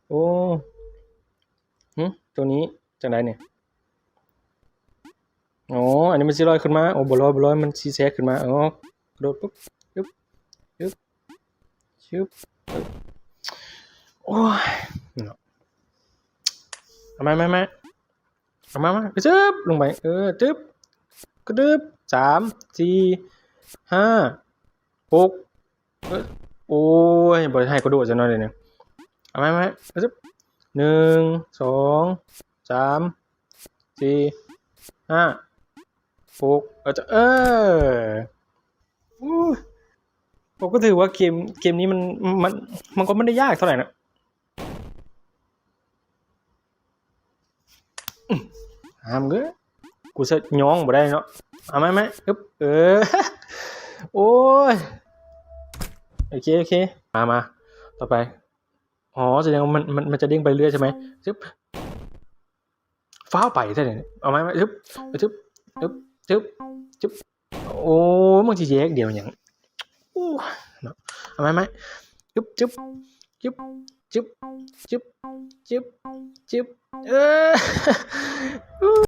ໂອ້ ຫຶ ໂຕນີ້ຈັ່ງໃດນີ້? ອໍ ອັນນີ້ມັນຊິລອຍຂຶ້ນມາ. ໂອ້ ບໍ່ລອຍ ບໍ່ລອຍ ມັນຊິແຊກຂຶ້ນມາ. ອໍ ກະໂດດປຶບ ປຶບ ປຶບ ຊຶບ ໂອ້ຍ ເນາະ ເອົາມາ ມາ ມາ ເອົາມາ ມາ ຊຶບ ລົງໄປ ເອີ ຊຶບ ກະດຶບ ສາມ ສີ່ ຫ້າ ຫົກ ເອີ ໂອ້ຍ ບໍ່ໄດ້ໃຫ້ກະໂດດຊະເນາະດຽວນີ້. ເອົາມາ ມາ ມາ ຊຶບ ໜຶ່ງ ສອງ ສາມ ສີ່ ຫ້າ ຫົກ ເອີ ເອີ ໂອ້ຍ ກໍຖືວ່າເກມ ເກມນີ້ມັນ ມັນ ມັນກໍບໍ່ໄດ້ຍາກເທົ່າໃດນະ. ຫ້າມເດີ ກູສະຍ້ອງບໍ່ໄດ້ເນາະ. ເອົາໃໝ່ ໃໝ່ ອຶບ ເອີ ໂອ້ຍ ໂອເຄ ໂອເຄ ມາ ມາ ຕໍ່ໄປ. ອໍ ສະແດງວ່າມັນ ມັນ ມັນຈະເດ້ງໄປເລື້ອຍໃຊ່ໄໝ? ຊຶບ ຟ້າວໄປແທ້ນີ້. ເອົາໃໝ່ ໃໝ່ ຊຶບ ຊຶບ ຊຶບ ຊຶບ ຊຶບ ໂອ້ ມຶງຊິແຍກດຽວຫຍັງ? ໂອ້ ເນາະ ເອົາໃໝ່ ໃໝ່ ອຶບ ຊຶບ ຊຶບ ຊຶບ ຊຶບ ຊຶບ ເອີ